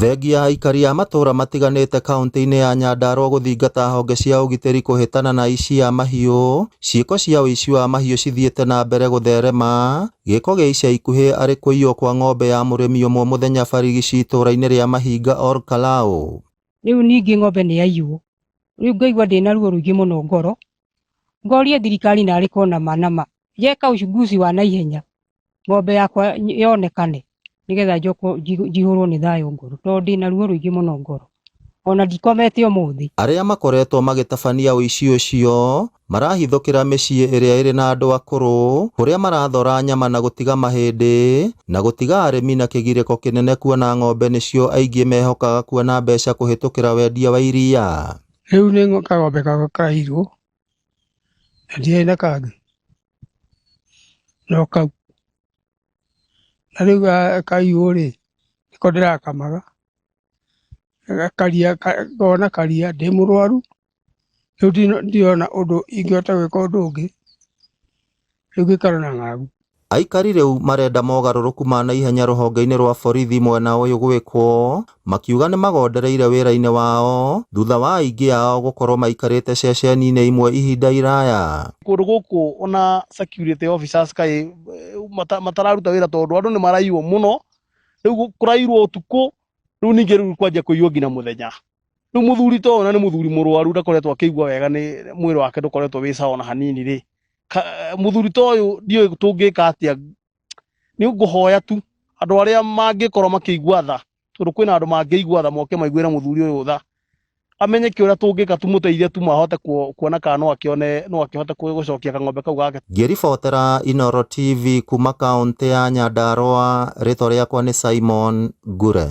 Thengia ya aikari a matũra matiganĩte kauntĩ-inĩ ya Nyandarua gũthingata honge cia ũgitĩri kũhĩtana na aici a mahiũ, ciĩko cia ũici wa mahiũ cithiĩte na mbere gũtherema, gĩko gĩa ica ikuhĩ arĩ kũiywo kwa ng'ombe ya mũrĩmi ũmwe mũthenya barigici itũra-inĩ rĩa Mahinga Ol Kalou. Rĩu ningĩ ng'ombe nĩ yaiywo, rĩu ngaigua ndĩna ruo rũingĩ mũno ngoro, ngoria thirikari narĩ kona ma na ma yeka uchunguzi wa naihenya ng'ombe yakwa yonekane nigetha njokwo njihũrwo nĩ thayũ ngoro tondũ ndĩna ruo rũingĩ mũno ngoro ona ndikomete ũmũthĩ. Arĩa makoretwo magĩtabania ũici ũcio marahithũkĩra mĩciĩ ĩrĩa ĩrĩ na andũ akũrũ kũrĩa marathora nyama na gũtiga mahĩndĩ na gũtiga arĩmi na kĩgirĩko kĩnene kuona ng'ombe nĩcio aingĩ mehokaga kuona mbeca kũhĩtũkĩra wendia wa iria. Rĩu nĩ kang'ombe gakwa karaiyirwo na ndirĩ na kangĩ no kau. Na rĩu kaiywo rĩ, nĩko ndĩrakamaga, karia ngona karia ndĩ mũrwaru, rĩu ndirona ũndũ ingĩhota gwĩka ũndũ ũngĩ, rĩu ngĩikara na ng'aragu. Aikari rĩu marenda mogarũrũku ma naihenya rũhonge-inĩ rwa borithi mwena ũyũ gwĩkwo, makiuga nĩmagondereire wĩra-inĩ wao thutha wa aingĩ ao gũkorwo maikarĩte ceceni-inĩ imwe ihinda iraya. Kũndũ gũkũ ona security officers kaĩ matararuta wĩra tondũ andũ nĩ maraiywo mũno, rĩu kũraiywo ũtukũ, rĩu ningĩ rĩu kwanjia kũiywo nginya mũthenya. Rĩu mũthuri ta ũyũ na nĩ mũthuri mũrwaru ndakoretwo akĩigua wega nĩ mwĩrĩ wake ndũkoretwo wĩ sawa ona hanini rĩ, mũthuri ta ũyũ ndiũĩ tũngĩka atĩa, nĩ ngũhoya tu andũ arĩa mangĩkorwo makĩigua tha, tondũ kwĩna andũ mangĩigua tha moke maiguĩre mũthuri ũyũ tha, amenye kĩ ũrĩa tũngĩka tũmũteithie tu mahote kuona kana no akĩone no akĩhote gũcokia kang'ombe kau gake. Ngĩribotera Inooro TV kuma kaũntĩ ya Nyandarua, rĩtwa rĩakwa nĩ Simon Ngure.